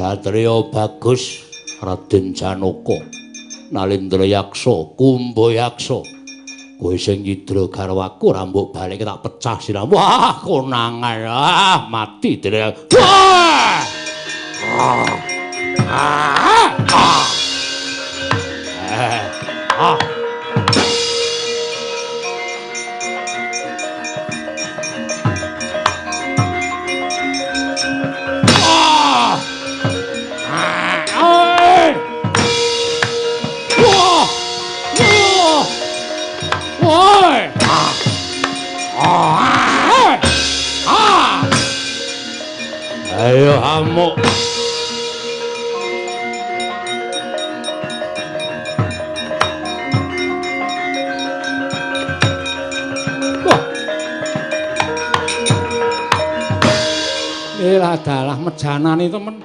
Satriya bagus Raden Janaka, Nalindra Yaksa, Kumba Yaksa. Kowe sing nyidra garwaku ora mbok balik tak pecah sirahmu. Wah, konangan. Ah, mati dene. Wah! Ah. Ah. Ah. Ah. Ayo amuk. Wah. Elah dalah mejanane temen.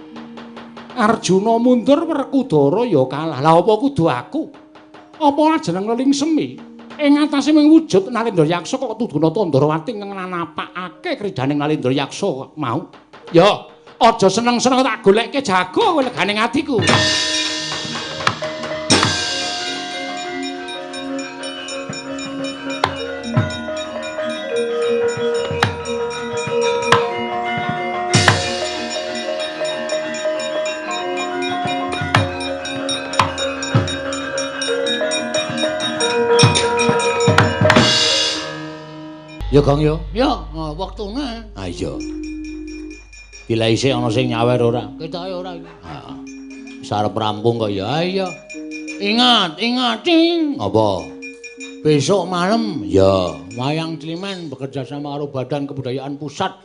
Arjuna mundur, Werkudara ya kalah. Lah apa kudu aku? Apa jeneng Leling Semi? Ing atase mung wujud Nalindra Yaksa kok tuduna Tandrawati ngnapakake kridaning Nalindra Yaksa mau. Ya, aja seneng-seneng tak golekke jago kowe legane atiku. Ya Gong ya. Ya, wektune. Ha iya. Bila isih ana sing nyawer ora? Ketoke ora iki. Heeh. Wis arep rampung kok ya. Iya. Ingat, ingat ding. Apa? Besok malam ya, Wayang Climen bekerja sama karo Badan Kebudayaan Pusat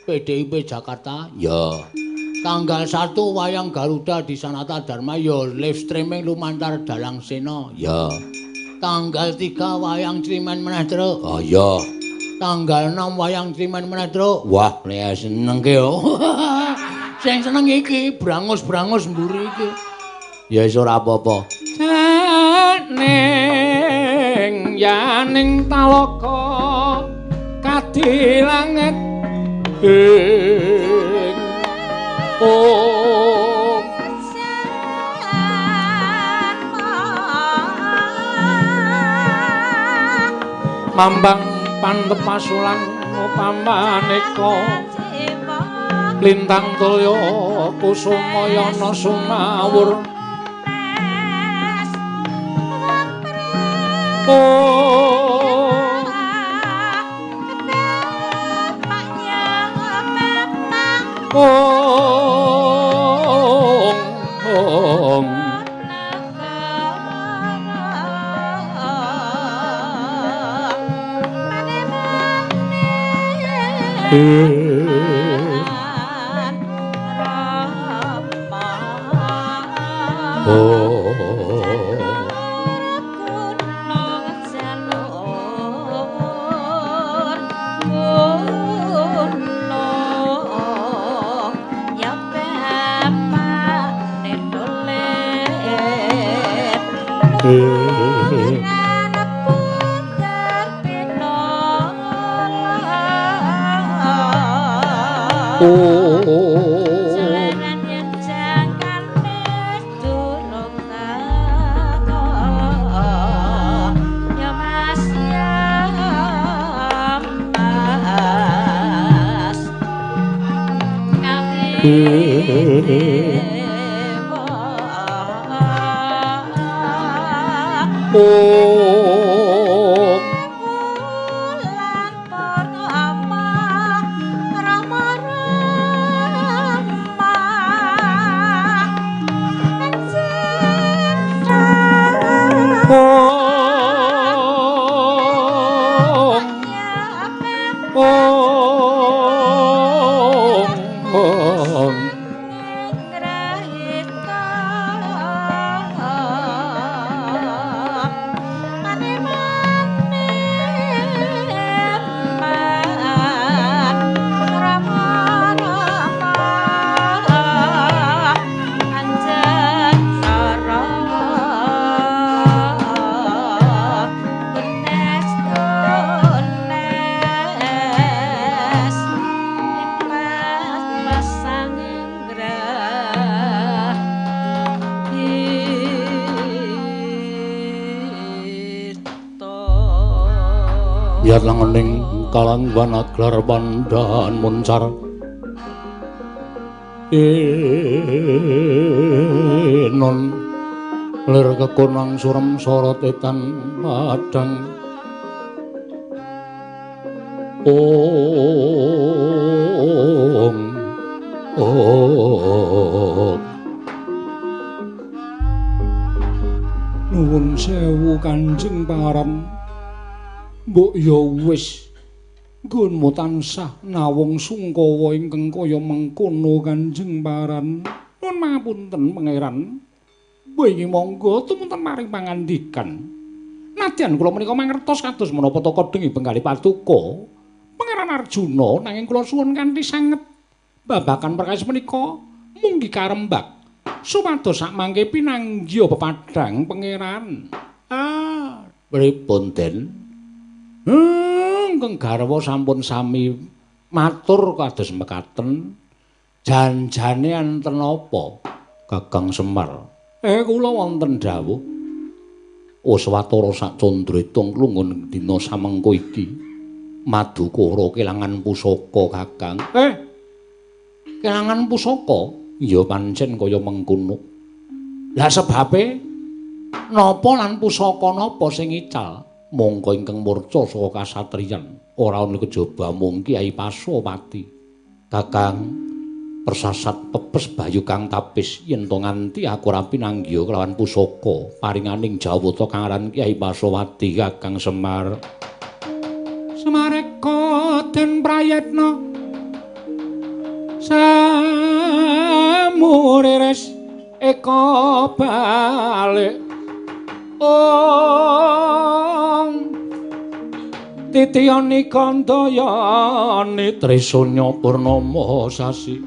PDIP Jakarta. Ya. Tanggal 1 Wayang Garuda di Sanata Dharma ya live streaming lumantar Dalang Sena. Ya. Tanggal 3 Wayang Climen meneh, Truk. Oh iya. Tanggal 6 Wayang Climen meneh, Truk. Wah, nek seneng ke yo. Sing seneng iki brangus-brangus mburi iki. Ya wis ora apa-apa. Janing yaning talaga kadilanget ing om mambang pantepasulan pamaneka lintang tulya kusumayana sumawur om om om. Jilat langening kalangwan aglar pandhan muncar enon lir kekonang surem sorot etan padang ong ong. Nuwun sewu Kanjeng Pangeran, mbok ya wis nggonmu tansah nawung sungkawa ingkang kaya mengkono Kanjeng Pangeran. Nuwun pangapunten Pangeran, wingi monggo tumunten maring pangandikan. Nadyan kula menika mangertos kados menapa teka dengi penggalih paduka Pangeran Arjuna, nanging kula suwun kanthi sanget babagan perkawis menika munggi karembak supados sakmangke pinanggiha pepadhang Pangeran. Ah, pripun Den? Ingkang garwa sampun sami matur kados mekaten. Janjane enten napa Kakang Semar? Kula wonten dawuh. Oswatara sak candra itung klunggun dina samengko iki Madukara kelangan pusaka Kakang. Kelangan pusaka? Ya pancen kaya mengkono. Lah sebabe napa lan pusaka napa sing ical? Mongko ingkang murca saka kasatriyan ora ana kejaba mung Kyai Pasopati. Kakang, persasat pepes bayu kang tapis yen to nganti aku ora pinanggiha kelawan pusaka paringaning Jawata kang aran Kyai Pasopati. Kakang Semar. Semareka den prayitna samuriris eka balik ong titiyani kandayani trisanya purnama sasi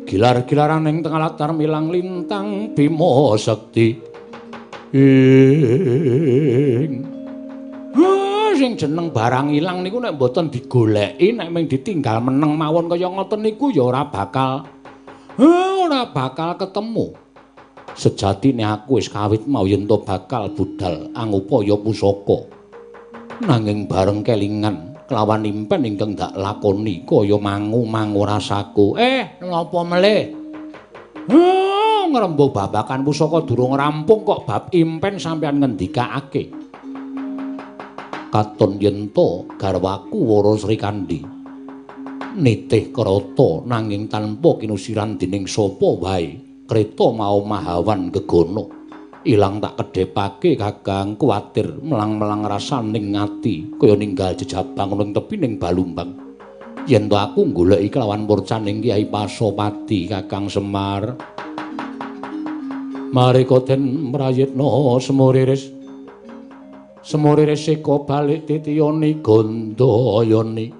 gilar-gilaraning tengah latar milang lintang bima sekti ing sing jeneng barang ilang niku nek mboten digoleki, nek mung ditinggal meneng mawon kaya ngoten niku ya ora bakal ketemu. Sejatine aku wis kawit mau yen to bakal budal angupaya pusaka. Nanging bareng kelingan kelawan impen ingkang dak lakoni kaya mangu-mangu rasaku. Napa melih? Ngrembug babakan pusaka durung rampung kok bab impen sampeyan ngendikake. Katon yen to garwaku Wara Srikandhi nitih krata nanging tanpa kinusiran dening sapa wae. Kreta mau mahawan gegana ilang tak kedhepake Kakang, kuwatir melang-melang rasaning ati kaya ninggal jejabang ning tepining balumbang. Yen to aku goleki kelawan murcaning Kyai Pasopati. Kakang Semar, mareka den prayitna semuriris semuriris eka balik titiyani gandayani.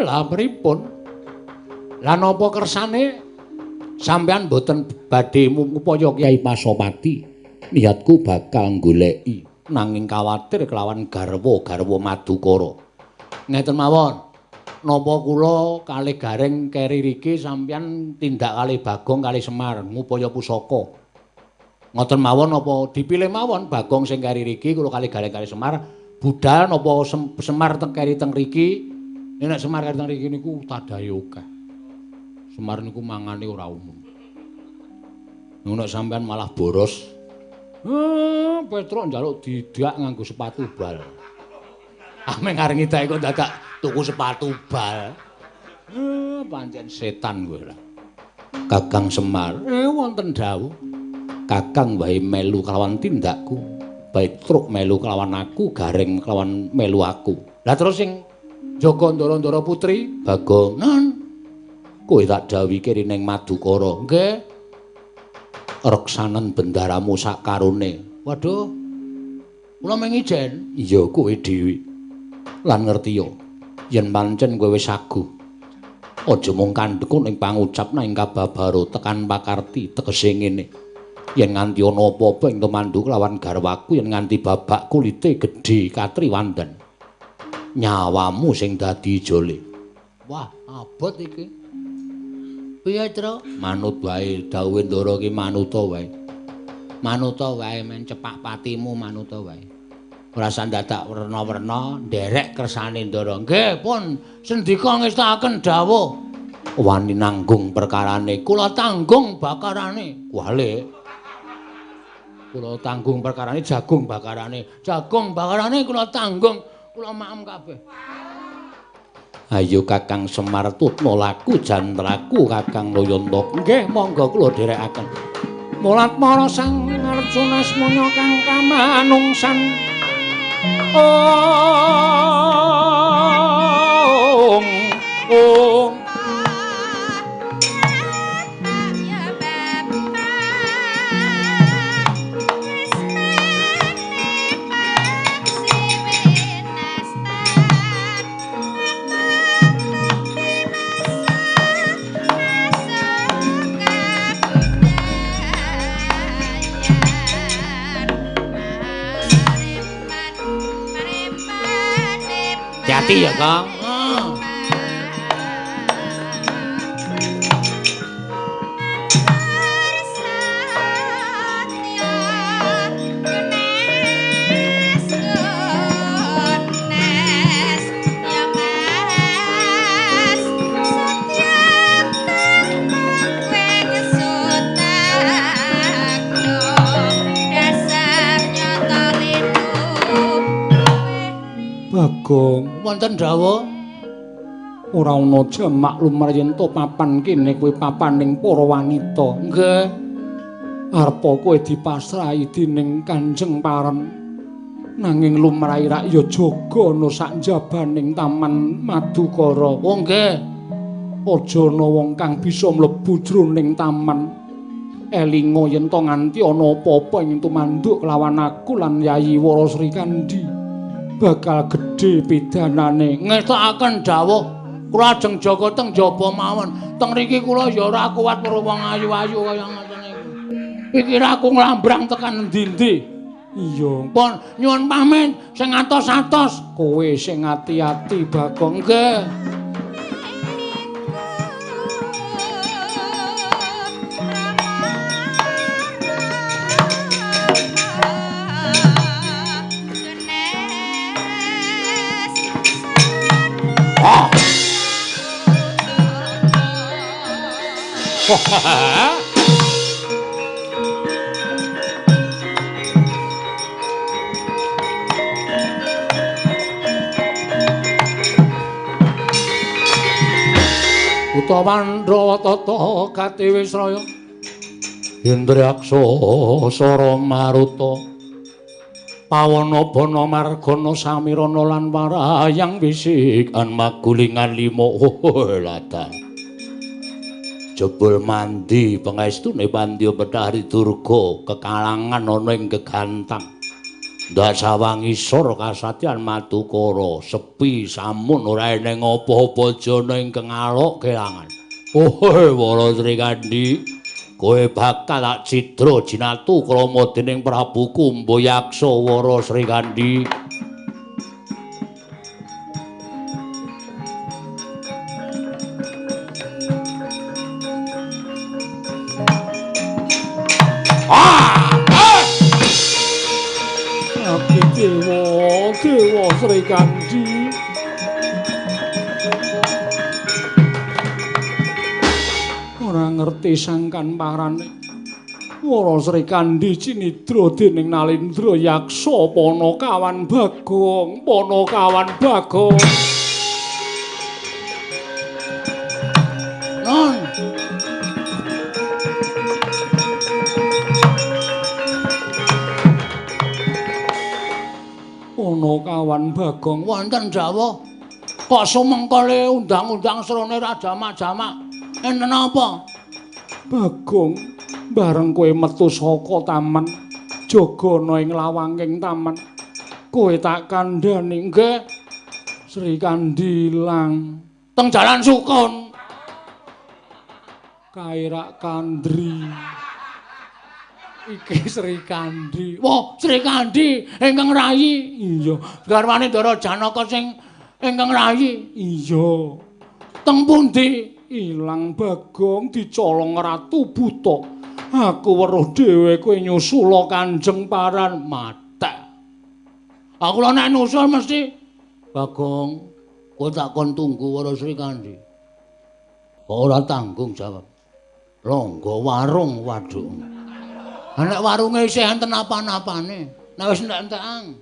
Lah pripun? Lah napa kersane sampeyan mboten badhe ngupaya Kyai Pasopati? Niatku bakal goleki nanging kawatir kelawan garwa-garwa Madukara. Ngeten mawon, napa kula kalih Gareng keri riki sampeyan tindak kalih Bagong kalih Semar ngupaya pusaka. Ngoten mawon napa dipilih mawon Bagong sing keri riki kula kalih Gareng kalih Semar budal napa Semar teng keri teng riki? Nek Semar keri teng riki niku tadahe akeh. Semar niku mangane ora umum. Nek sampean malah boros. Petruk njaluk didak nganggo sepatu bal. Ame ngareng ngidake kok dadak tuku sepatu bal. Pancen setan kowe lah. Kakang Semar, wonten dawuh. Kakang wae melu kelawan tindakku. Petruk melu kelawan aku, Gareng kelawan melu aku. Lah terus sing jaga ndara-ndara putri Bagong, "Nan, kowe tak dawuhi keri ning Madukara." "Nggih." "Reksanen bendaramu sakarone." "Waduh. Kula mung ijen." "Iya kowe dhewe. Lan ngerti ya, yen pancen kowe wis saguh. Aja mung kandhekku ning pangucap nang kababaro tekan pakarti tegese ngene. Yen nganti ana apa-apa ing tumandhu kelawan garwaku, yen nganti babak kulite gedhe katriwandan, nyawamu sing dadi ijole." Wah, abot iki. Piye, Tru? Manut wae dawuhe Ndara ki manuta wae. Manuta wae men cepak patimu manuta wae. Ora usah dadak werna-werna nderek kersane Ndara. Nggih, pun sendika ngestakaken dawuh. Wani nanggung perkarane, kula tanggung bakarane. Wale. Kula tanggung perkarane jagung bakarane. Jagung bakarane kula tanggung, kula maem kabeh. Ayo Kakang Semar tutna laku jantraku Kakang Loyonto. Nggih, monggo kula dherekaken. Mulat mara Sang Arjuna asmana kang kamanungsan. Om Om. Hati-hati ya, Kang. Bagong, wonten dawuh ora ana jamak lumrah yen to papan kene kuwi papaning para wanita. Nggih. Arpa kowe dipasrahi dening Kanjeng Paren. Nanging lumrahe rak ya jaga ana sak njabaning Taman Madukara. Oh nggih. Aja ana wong kang bisa mlebu jroning taman. Elinga yen to nganti ana apa-apa ing tumanduk kelawan aku lan Yayi Wara Srikandhi. Bakal gedhe pidanane. Ngestokaken dawuh kula ajeng jaga teng jaba mawon. Teng riki kula ya ora kuat karo wong ayu-ayu kaya ngoten niku. Iki aku nglambrang tekan endi-endi. Iya. Pun nyuwun pamit sing atos-atos. Kowe sing ati-ati Bagong. Nggih. Utawa Pandhawa tata katiwisraya Indriyaksa Sara Maruta Pawana bana margana samirana lan warayang wisikan magulingan lima ladan. Jebul mandi pengestune Pandya Bethari Durga kekalangan ana ing gegantang. Ndasawang isor kasatyan Madukara sepi samun ora eneng apa-apa jana ingkang alok kelangan. Oh Wara Srikandhi, kowe bakal tak cidra jinatu krama dening Prabu Kumbayaksa Wara Srikandhi. Dewa, Dewa Srikandhi. Ora ngerti sangkan parane. Wara Srikandhi cinidra dening Nalindra Yaksa Panakawan Bagong, Panakawan Bagong. Non. Panakawan Bagong wonten dawuh kok sumengkole undang-undang srone ra jamak-jamak. Enten apa? Bagong, bareng kowe metu saka taman, jaga ana ing lawanging taman. Kowe tak kandhani nggih. Srikandhi ilang teng jalan sukun. Kae rak kandri. Iki Srikandhi. Wah, Srikandhi ingkang rayi. Iya, garwane Ndara Janaka sing ingkang rayi. Iya. Teng pundi? Ilang Bagong dicolong Ratu Buta. Aku weruh dhewe kowe nyusula Kanjeng Paran matek. Aku lho nek nusul mesti Bagong, kowe tak kon tunggu Wara Srikandhi. Kok ora tanggung jawab. Longgo warung waduk. Ha nek warunge isih enten apa-apane, nek wis entek-entekan.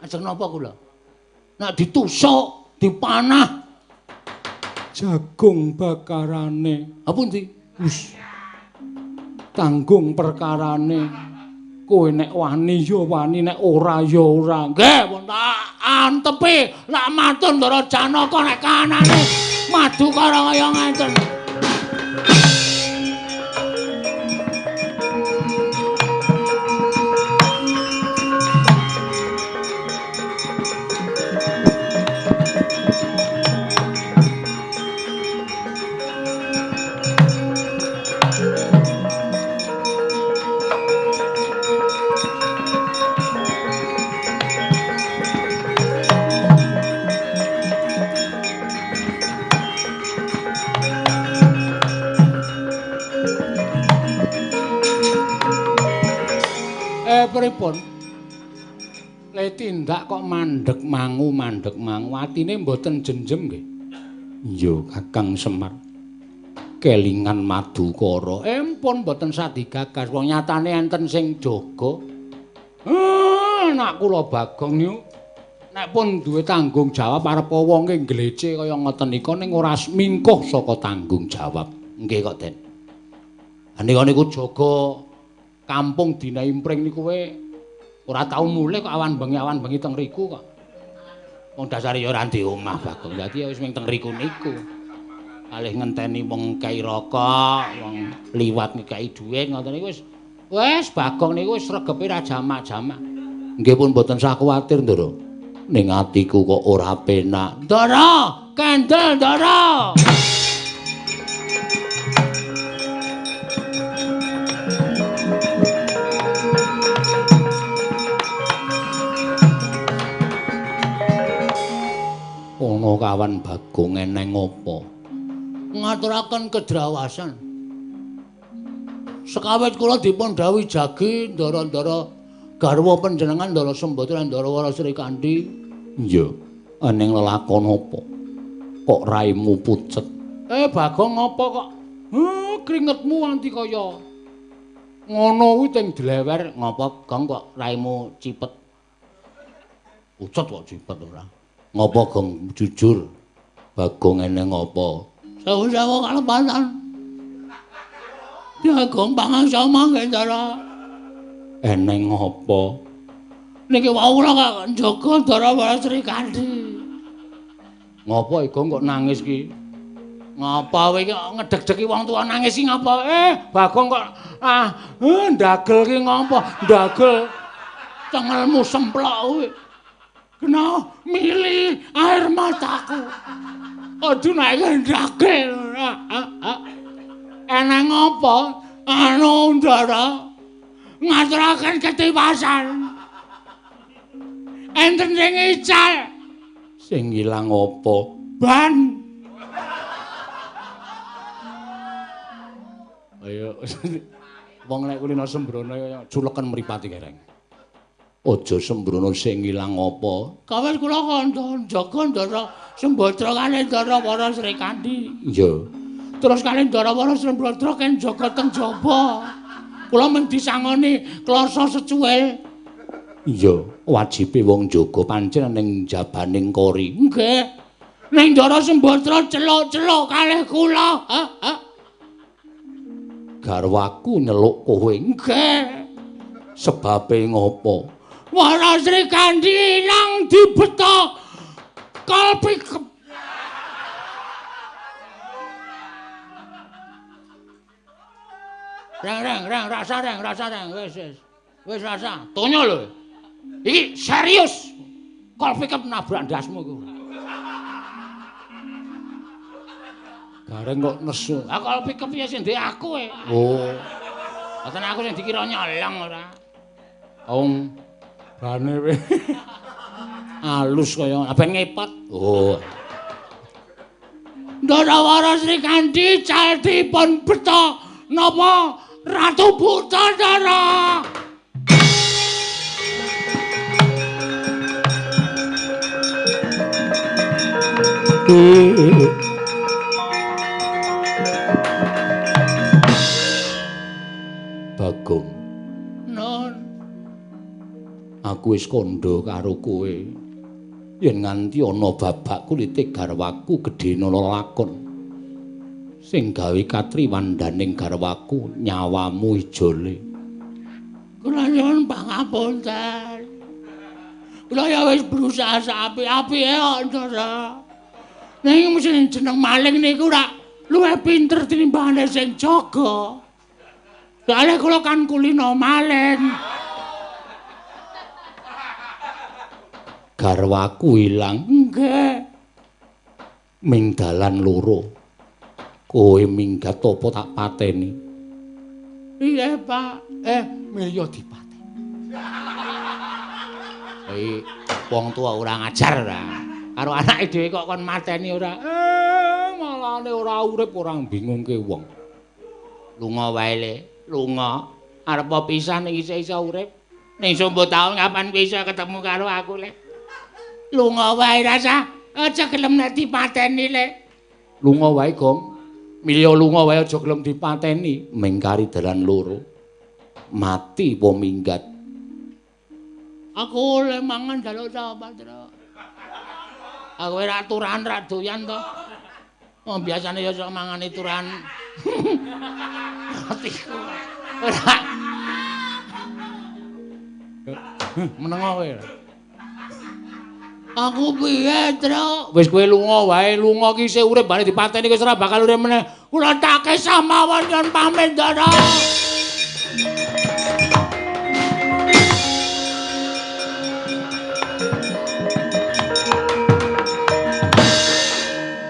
Ajeng napa kula? Nek ditusuk, dipanah jagung bakarane. Ha pundi? Wis. Tanggung perkarane. Kowe nek wani ya wani, nek ora ya ora. Nggih, pun tak antepi lak matur Ndara Janaka nek kanane Madukara kaya ngenten. Pripun? Le tindak kok mandeg mangu atine mboten jenjem nggih. Iya, Kakang Semar. Kelingan Madukara. Empun mboten sadigagas wong nyatane enten sing jaga. Nek kula Bagong niku nek pun duwe tanggung jawab arep wonge nglece kaya ngoten nika ning ora mingkuh saka tanggung jawab. Nggih kok, Den. Nika niku jaga kampung Dina Impring niku kowe ora tau mulih kok awan bengi teng riku kok. Wong dasare ya ora ndek omah Bagong. Dadi ya wis ming teng riku niku. Kalih ngenteni wong kei rokok, wong liwat ngekeki dhuwit ngoten niku wis. Wis Bagong niku wis regepe ra jamak-jamak. Nggih pun mboten sah kuwatir, Ndara. Ning atiku kok ora penak. Ndara, kendel Ndara. Ana kawan Bagong eneng apa? Ngaturaken kedrawasan. Sekawit kula dipun dhawuhi jagi ndara-ndara garwa panjenengan Ndara Sembadra Ndara Wara Srikandhi. Iya, eneng lelakon apa? Kok raimu pucet? Bagong apa kok? Kringetmu anti kaya ngono kuwi teng dlewer. Ngapa Gong kok raimu cipet? Pucet kok cipet ora? Ngapa Gong jujur? Bagong eneng apa? Sewu-sewu kalepatan. Ya Gong pangasama nggih Ndara. Eneng apa? Niki wau kula kok njaga Ndara Wara Srikandhi. Ngapa Gong kok nangis ki? Ngapa kowe iki ngedeg-degi wong tuwa nangis ki ngapa? Bagong kok ndagel ki ngapa? Ndagel cengelmu semplok kuwi. Kena mili air mataku. Aduh nek ndagel. Eneng apa? Anu Ndara ngaturaken ketiwasan. Enten sing ical. Sing ilang apa? Ban. Ayo wong nek kulino sembrono kaya culeken mripate kereng. Aja sembrono sing ilang apa? Kawit kula kandha njaga Ndara Sembadra kalih Ndara Wara Srikandhi. Iya. Terus kalih Ndara Wara Sembadra ken jaga teng jaba. Kula mung disangoni klasa secuil. Iya, wajibe wong jaga pancen ning jabaning kori. Nggih. Ning Ndara Sembadra celuk-celuk kalih kula. Garwaku nyeluk kowe. Nggih. Sebabe ngopo? Wara Srikandhi ilang dibeto kalpi. Reng reng rasa reng rasa reng wis wis. Wis rasa. Tonyo lho. Iki serius. Kol pickup nabrak ndasmu iku. Gareng kok nesu. Ah kol pickup ya sing ndek aku e. Oh. Mboten aku sing dikira nyolong ora. Wong bane we. Alus kaya ben ngepot. Oh. Ndara Wara Srikandhi cal dipun beto napa Ratu Buta, Ndara. Bagong. Non. Aku wis kandha karo kowe. Yen nganti ana babak kulite garwaku gedhene lakon. Sing gawe katriwandaning garwaku nyawamu ijole. Kula nyuwun pangapunten. Kula ya wis berusaha saapik-apike kok, Ndara. Ning sing jeneng maling niku rak luwih pinter tinimbangane sing jaga. Soale kula kan kulino maling. Garwaku ilang. Nggih. Ming dalan loro. Kowe minggat apa tak pateni? Iya, Pak. Milya dipateni. Hei, wong tuwa ora ngajar ora. Karo anake dhewe kok kon mateni ora. Malane ora urip ora bingungke wong. Lunga wae le, lunga. Arep pisan iki iso urip. Ning sombo taun kapan kowe iso ketemu karo aku le? Lunga wae rasa, aja gelem nek dipateni le. Lunga wae, Gong. Milya lunga wae aja gelem dipateni. Mingkari dalan loro. Mati apa minggat? Aku le mangan jaluk sapa, Tru? Aku ora turahan ra doyan to. Wong biasane ya sok mangane turahan. Atiku. Ora. Menengo kowe. Aku piye, Tru? Wis kowe lunga wae, lunga ki isih urip bane dipateni wis ora bakal urip meneh. Kula tak kesah mawon nyuwun pamit, Ndara.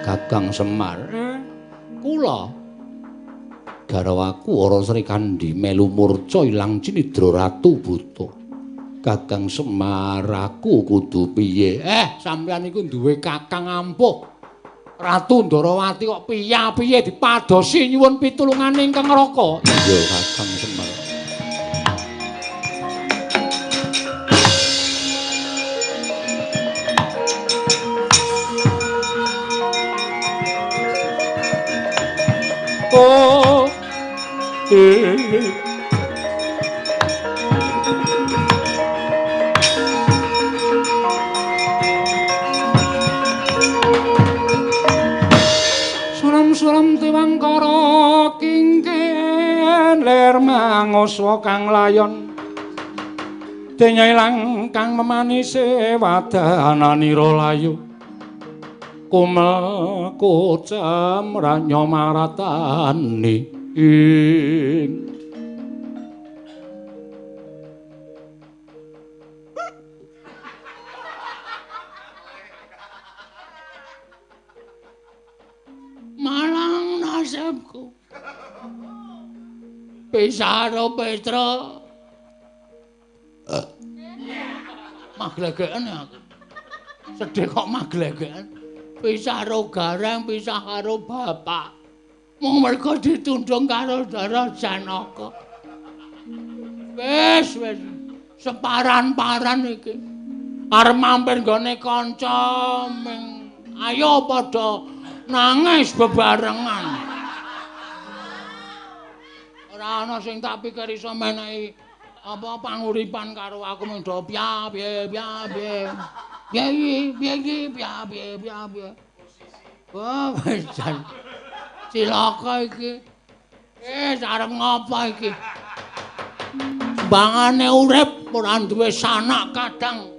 Kakang Semar, kula garwaku Ora Srikandhi melu murca ilang cinidra Ratu Buta. Kakang Semar, aku kudu piye? Sampeyan iku duwe kakang ampuh. Ratu Ndarawati kok piye-piye dipadosi nyuwun pitulungane ingkang Raka. Iya, Kakang Semar. Oh, Suram-suram tiwangkara kingken lir manguswa kang layon. Denya ilang kang memanise wadananira layu. Kumel kocem ranya maratani ing Malang nasibku. Pisaro Petra. Maglegeken aku. Sedih kok maglegeken. Pisah karo Gareng, pisah karo bapak. Mung mergo ditundung karo Ndara Janaka. Wis, wis. Separan-paran iki. Arep mampir nggone kanca ming ayo padha nangis bebarengan. Ora ana sing tak pikir iso menehi apa panguripan karo aku mung do piye piye piye. Piye piye piye piye piye. Wah, wis jan. Cilaka iki. Wis arep ngopo iki? Bangane urip ora duwe sanak kadang,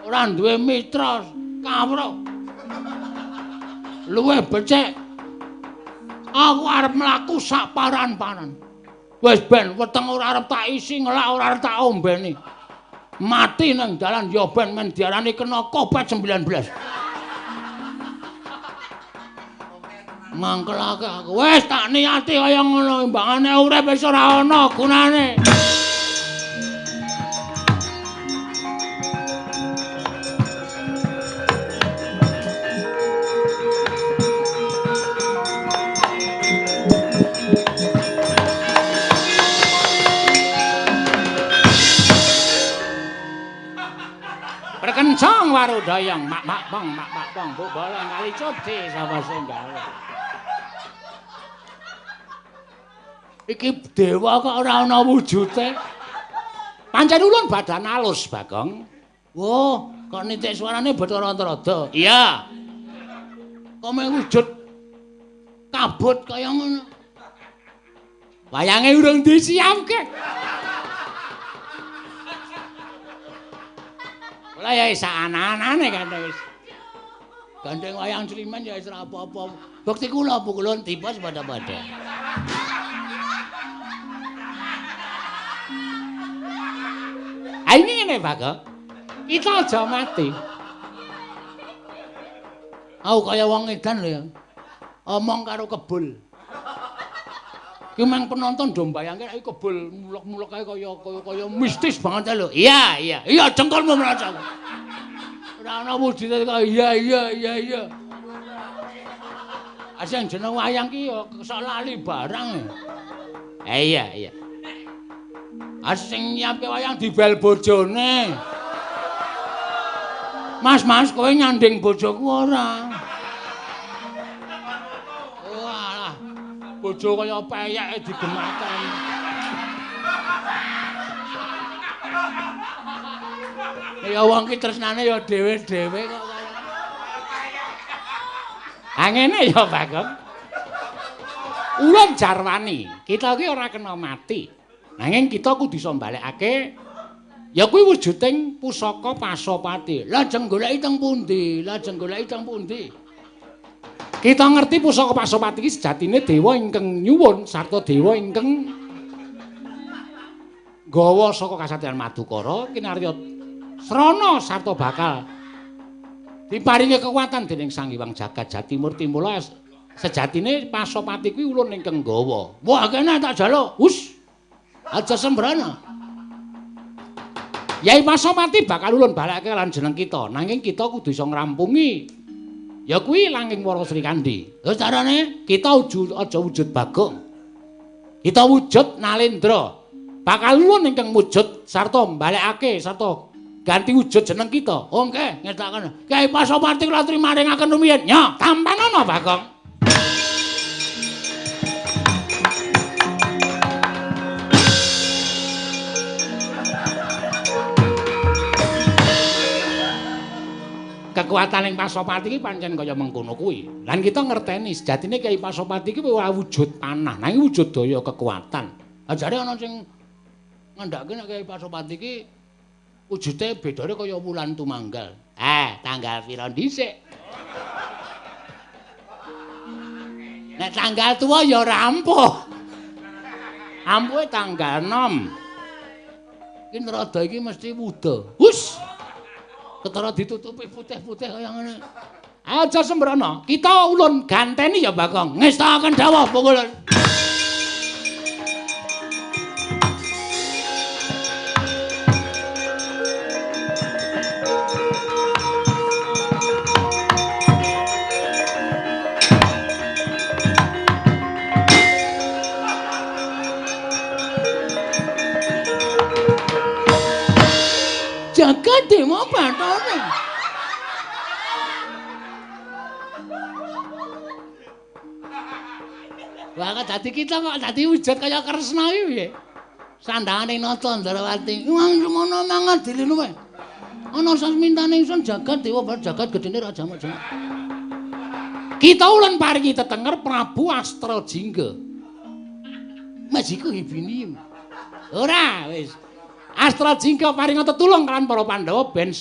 ora duwe mitra kawruh. Luwih becik aku arep mlaku sak paran-paran. Wis ben weteng ora arep tak isi, ngelak ora arep tak ombeni. Mati nang dalan ya ben men diarani kena Covid-19. Mangkelake aku. Wis tak niati kaya ngono, timbangane urip wis ora ana gunane. Warudayang mak mak pong mak mak pong bu bolong kali codi sapa sing gawe. Iki dewa kok ora ana wujute. Pancen ulun badan alus, Bagong. Wah, kok nitik suarane Bathara Antarada. Iya. Kok mung wujud kabut kaya ngono. Wayange urung disiapke. Lah ya wis ana-anane kan wis. Gandeng wayang Sleman ya wis ora apa-apa. Bukti kula pukulun tipes padha-padha. Ha ini ngene, Bagong. Kita aja mati. Aku kaya wong edan lho ya. Omong karo kebul. Ki mang penonton do mbayangke nek kebul mulek-mulek kae kaya kaya mistis banget lho. Iya, iya. Iya jengkolmu mrocok. Ora ana wujude kok iya iya iya iya. Asing jeneng wayang ki ya sok lali barang. Iya, iya. Asing nyiapke wayang dibel bojone. Mas, mas, kowe nyanding bojoku ora? Walah, bojo kaya peyeke digemateni. Ya wong ki tresnane ya dhewe-dhewe kok kaya. Ha ngene ya, Bagong. Ulun jarwani, kita ki ora kena mati. Nanging kita kudu iso mbalekake ya kuwi wujuding pusaka Pasopati. Lajeng goleki teng pundi? Lajeng goleki teng pundi? Kita ngerti pusaka Pasopati iki sejatine dewa ingkang nyuwun sarta dewa ingkang nggawa saka kasatriyan Madukara kinarya srana sarta bakal diparingi kekuatan dening Sang Hyang Jagat Jatimurti. Mula sejatine Pasopati kuwi ulun ingkang nggawa. Wah, kene tak jaluk. Hus. Aja sembrana. Yai Pasopati bakal ulun balekake lan jeneng kita. Nanging kita kudu iso ngrampungi. Ya kuwi langing Wara Srikandhi. Terus carane kita aja wujud Bagong. Kita wujud Nalendra. Bakal ulun ingkang wujud sarta mbalekake sarta ganti wujud jeneng kita. Oh nggih, ngestakaken. Kyai Pasopati kula trimaringaken rumiyin. Ya, tampanono Bagong. Kekuatan ing Pasopati iki pancen kaya mengkono kuwi. Lan kita ngerteni sejatine Kyai Pasopati iki ora wujud panah, nanging wujud daya kekuatan. Ajare ana sing ngandhake nek Kyai Pasopati iki wujude bedane kaya wulan tumanggal. Tanggal pira dhisik? Nek tanggal tuwa ya ora ampuh. Ampuhe tanggal 6. Iki nerada iki mesti wuda. Hus. Ketara ditutupi putih-putih kaya ngene. Aja sembrono, kita ulun ganteni ya Bagong. Ngestakaken dawuh pukulun. Jagat Dewa Bathara. Wah, kok dadi kita kok dadi wujud kaya Kresna iki piye? Sandangane nata Ndrawati. Wong semono mangadili luwe. Ana sasmintane ingsun jagat Dewa Bathara, jagat gedene raja jamak. Kita ulun paringi tetenger Prabu Astrajingga. Majiku ibini. Ora wis. Astrajingga paringa tetulung kan para Pandhawa ben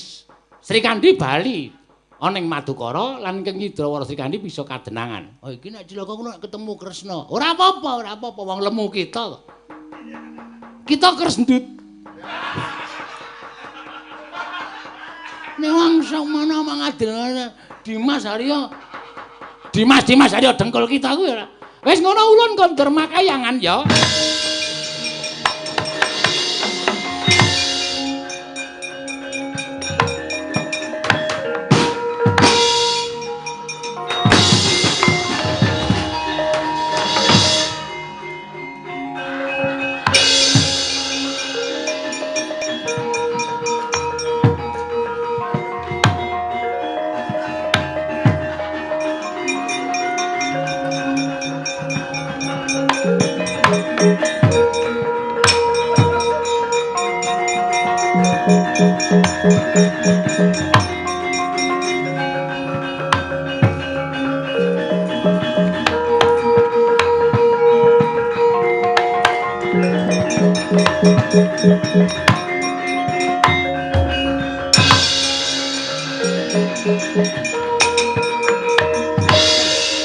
Srikandhi bali ana ing Madukara lan ingkang Nyidrawara Srikandhi bisa kadenangan. Oh iki nek cilaka ngono ketemu Kresna. Ora apa-apa, ora apa-apa wong lemu kita kok. Kita kresndut. Nek wong sakmana mangadil Dimas Haryo. Dimas Haryo dengkul kita kuwi ora. Wis ngono ulun kondur makayangan ya.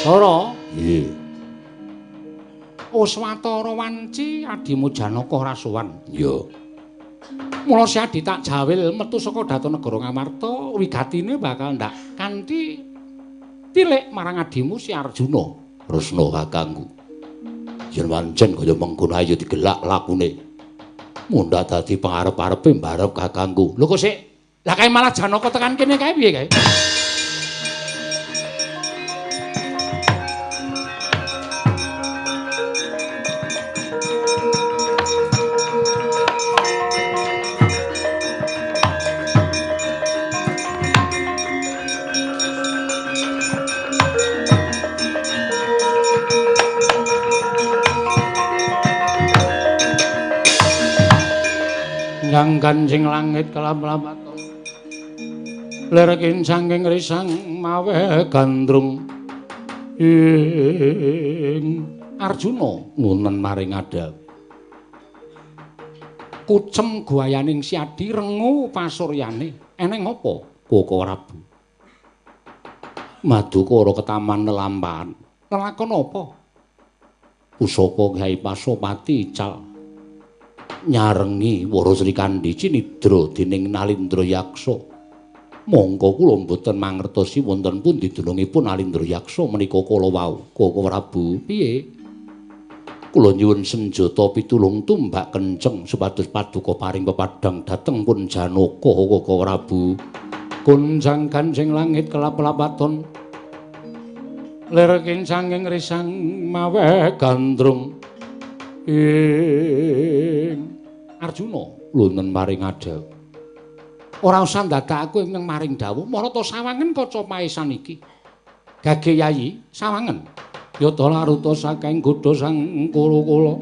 Ora? Nggih. Oswatara wanci adimu Janaka ora sowan. Ya. Mula si Adi tak jawil metu saka Daton Negara Ngamarta, wigatine bakal ndak kanthi tilik marang adimu si Arjuna. Kresna kakangku. Yen wancen kaya mengkono ayo digelak lakune. Mundhak dadi pangarep-arepe mbarep kakangku. Lho kok sik? Lah kae malah Janaka tekan kene kae piye kae? Yang kancing langit kelam-lamaton lir kincanging risang mawe gandrung ing Arjuna ngunen maring adha. Kucem guayaning si Adi rengu pasuryane. Eneng apa Koko Prabu? Madukara ketaman lelampahan. Lelakon apa? Pusaka Kyai Pasopati ical nyarengi Wara Srikandhi cinidra dening Nalindra Yaksa. Mongko kula mboten mangertosi wonten pundi dunungipun Nalindra Yaksa menika kala wau. Koko Prabu, piye? Kula nyuwun senjata pitulung tumbak kenceng supados paduka paring pepadhang dhateng pun Janaka. Koko Prabu. Gonjang kancing langit kelap-lapaton lir kincanging risang mawe gandrung ing Arjuna lunen maring adha. Ora usah ndadak aku ing maring dawuh, marata sawangen kaca paesan iki. Gage Yayi, sawangen. Yata laruta saking godha sang kula-kula.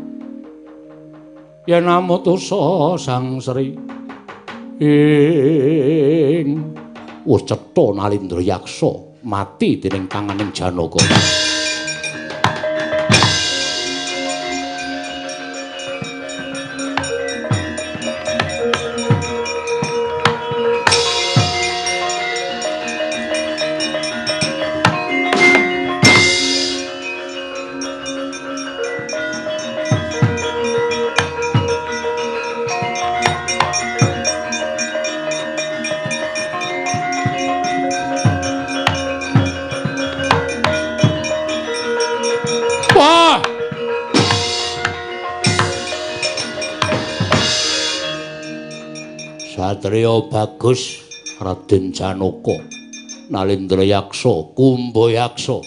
Yen amutusa sang Sri ing wis cetha Nalindra Yaksa mati dening tanganing Janaka. Satria bagus Raden Janaka, Nalindra Yaksa, Kumba Yaksa.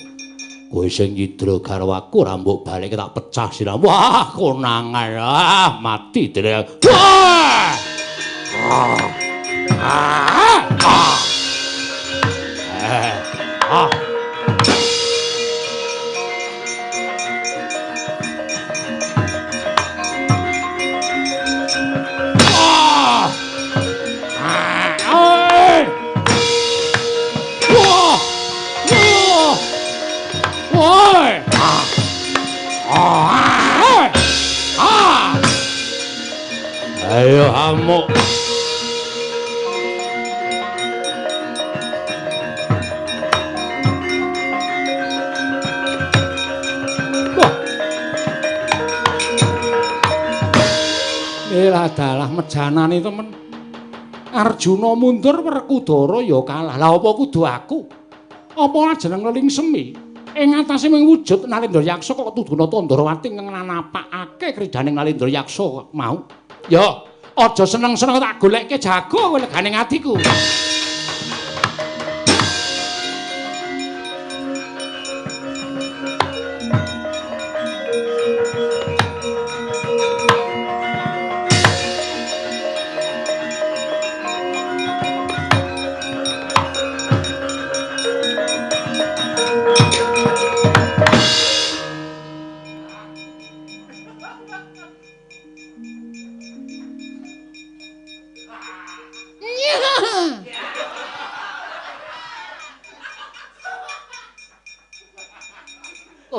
Kowe sing nyidra garwaku ora mbok balik tak pecah sirahmu. Wah, konangan. Ah, mati dene. Wah! Ah. Ah. Ah. Ah. Ayo amuk. Wah. Elah dalah mejanane temen. Arjuna mundur Werkudara ya kalah. Lah apa kudu aku? Apa jeneng Leling Semi? Ing atase mung wujud Nalindra Yaksa kok tuduna Tandrawati ngnapakake kridaning Nalindra Yaksa mau. Ya, aja seneng-seneng tak golekke jago kowe legane atiku.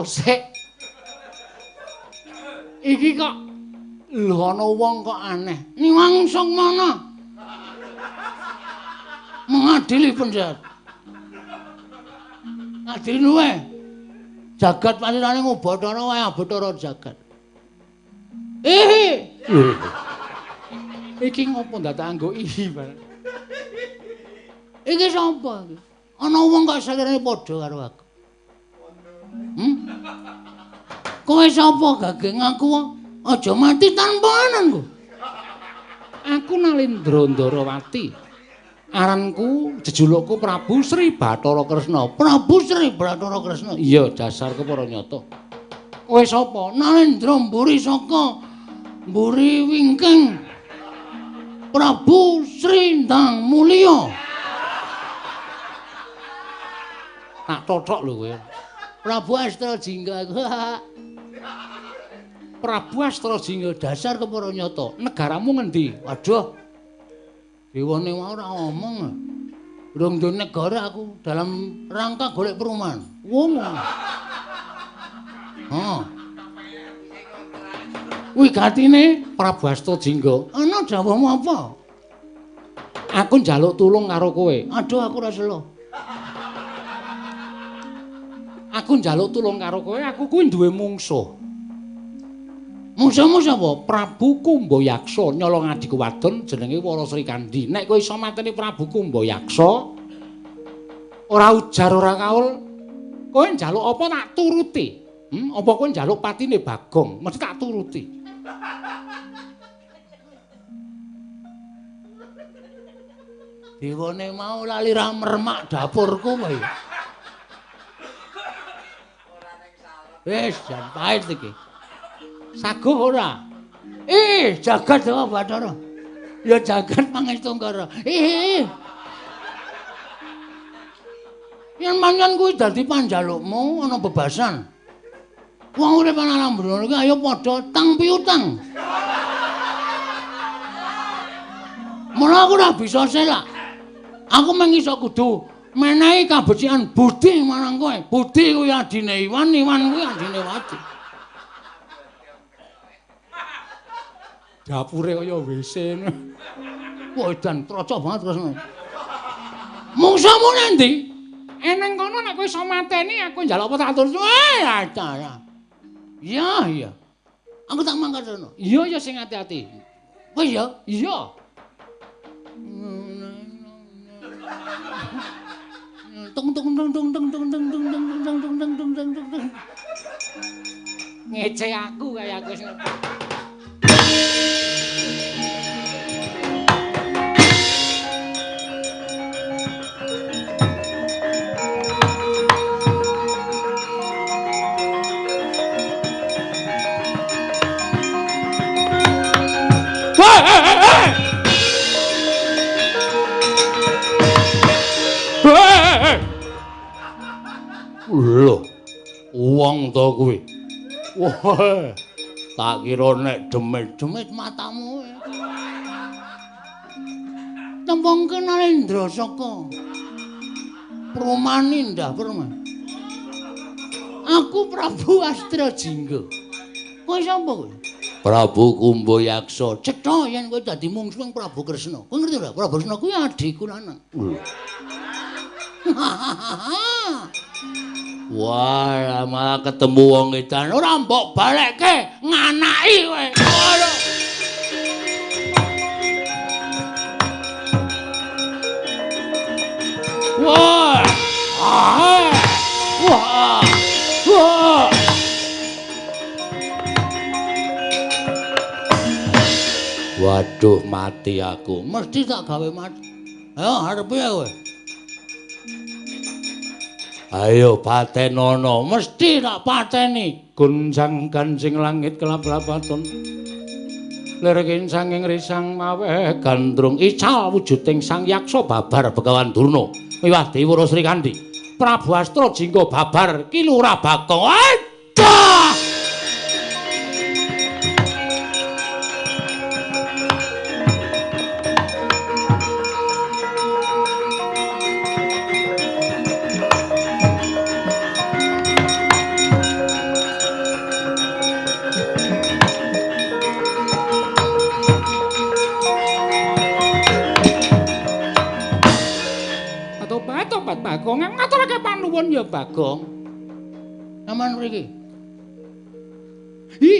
Sik. Iki kok Lho ana wong kok aneh. Niwang Sukmana. Mengadili penjahat. Ngadili luwe. Jagat panjenengane ngubathara wae Bathara jagat. Eh. Iki ngopo ndadak anggo ihi bareng. Iki sapa iki? Ana wong kok salirane padha karo aku. Kowe sapa gage ngaku aja mati tanpa ananku. Aku Nalendra Ndarawati. Aranku jejulukku Prabu Sri Bathara Kresna. Prabu Sri Bathara Kresna. Iya, dasar kepara nyata. Kowe sapa? Nalendra mburi saka mburi wingking. Prabu Sri Ndang Mulya. Tak tothok lho kowe. Prabu Astra Jingga aku. Prabu Astra Jingga dasar kepara nyata. Negaramu ngendi? Waduh. Dewane mau ora ngomong. Durung duwe negara aku dalam rangka golek perumahan. Wong. Heeh. Wigatine Prabu Astra Jingga. Ana dawuhmu apa? Aku njaluk tulung karo kowe. Aduh aku ora selo. Aku njaluk tulung karo kowe, aku kuwi duwe mungsuh. Mungsuhmu sapa? Prabu Kumbayaksa nyolong adhiku wadon jenenge Wara Srikandhi. Nek kowe iso mateni Prabu Kumbayaksa, ora ujar ora kaul, kowe njaluk apa tak turuti. Apa kowe njaluk patine Bagong, mesti tak turuti. Dewane mau lali ra mermak dapurku kowe. Wis jan pahit iki. Saguh ora? Ih, jagat Dewa Bathara. Ya jagat Pangestungkara. Ih. Yen pancen kuwi dadi panjalukmu ana bebasan. Wong urip ana alam brono iki ayo padha tang piutang. Mula aku ora bisa selak. Aku mung iso kudu menehi kabecikan budi marang kowe. Budi kuwi adine Iwan, Iwan kuwi adine Wati. Dapure kaya WC. Wah, edan trocok banget terus. Mungsuhmu nang ndi? Eneng kono nek kowe iso mateni aku njaluk apa tak turuti. Wah, ya. Iya, iya. Aku tak mangkat rono. Iya, ya sing ati-ati. Wis ya? Iya. Tung tung tung tung tung tung tung tung tung tung tung tung tung tung tung tung. Ngece aku kaya aku sing. Lho, wong to kuwi. Wah, tak kira nek demit-demit matamu. Tembung Nalendra saka Perumahan Indah Permai. Aku Prabu Astra Jingga. Kowe sapa kowe? Prabu Kumbayaksa. Cetha yen kowe dadi mungsuh Prabu Kresna. Kowe ngerti ora? Prabu Kresna kuwi adhiku lanang. Wah, malah ketemu wong edan. Ora mbok balekke, nganaki kowe. Wah. Wah. Wah. Waduh, mati aku. Mesti tak gawe mati. Ayo arepe kowe. Ayo patenono, mesti tak pateni. Gonjang ganjing langit kelap-lapaton. Lirikin sanging risang maweh gandrung ical wujuding sang yaksa babar Begawan Durna miwah Dewi Wara Srikandhi. Prabu Astra Jingga babar Ki Lurah Bagong. Aduh! ya Bagong. Sampeyan mriki. Hi.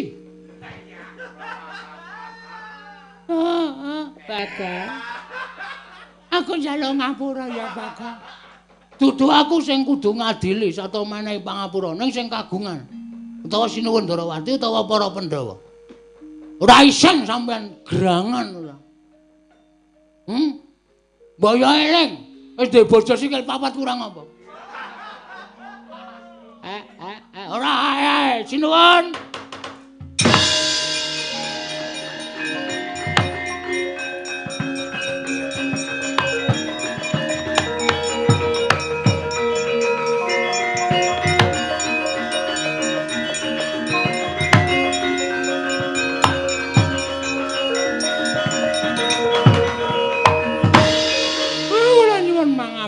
Oh, Bagong. Aku njaluk ngapura ya Bagong. Dudu aku sing kudu ngadili sata menehi pangapura ning sing kagungan. Utawa Sinuwun Ndarawati utawa para Pandhawa. Ora isin sampean gerangan ora. Mbok yo eling, wis duwe bojo sikil papat kurang apa? Ora sinuwun.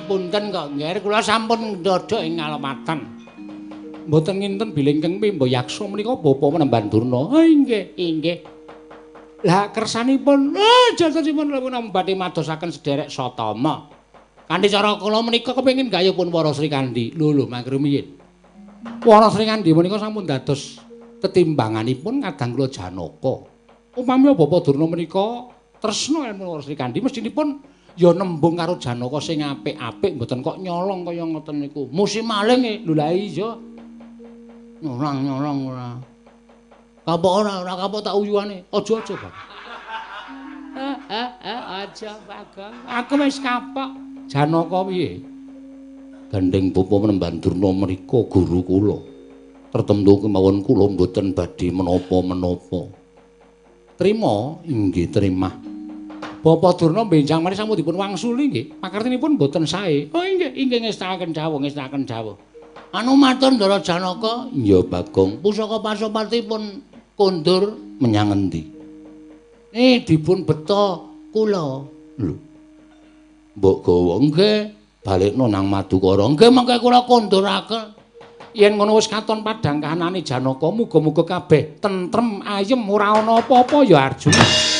Punten kok nggih kula sampun ndodhok ing ngalematan. Mboten nginten bilih ingkang pimba yaksa menika bapa Menemban Durna. Oh inggih, inggih. Lah kersanipun jatosipun kula badhe madosaken sederek Satama. Kanthi cara kula menika kepengin gayuhipun para Srikandhi. Lho lho mangke rumiyin. Para Srikandhi menika sampun dados tetimbanganipun kadang kula Janaka. Upami Bapak Durna menika tresna ilmu para Srikandhi mestinipun ya nembung karo Janaka sing apik-apik mboten kok nyolong kaya ngoten niku. Musim maling lho lha iya. Nyolong-nyolong ora. Kapok ora, ora kapok tak uyuane. Aja-aja, Bang. Aja, Bagong. Aku wis kapok. Janaka piye? Gandeng Bapa Menemban Durna menika guru kula. Tertemtu kemawon kula mboten badhe menapa-menapa. Trima? Inggih, trima. Bapak Durna benjang mari sampun dipun wangsuli nggih. Pakartinipun mboten sae. Oh inggih, inggih ngestakaken dawuh, ngestakaken dawuh. Anu matur Ndara Janaka. Iya Bagong. Pusaka Pasopati pun kondur menyang endi? Dipun beta kula. Lho. Mbok gawa nggih, balekno nang Madukara. Nggih mangke kula konduraken. Yen ngono wis katon padhang kahanane Janaka, muga-muga kabeh tentrem ayem ora ana apa-apa ya Arjuna.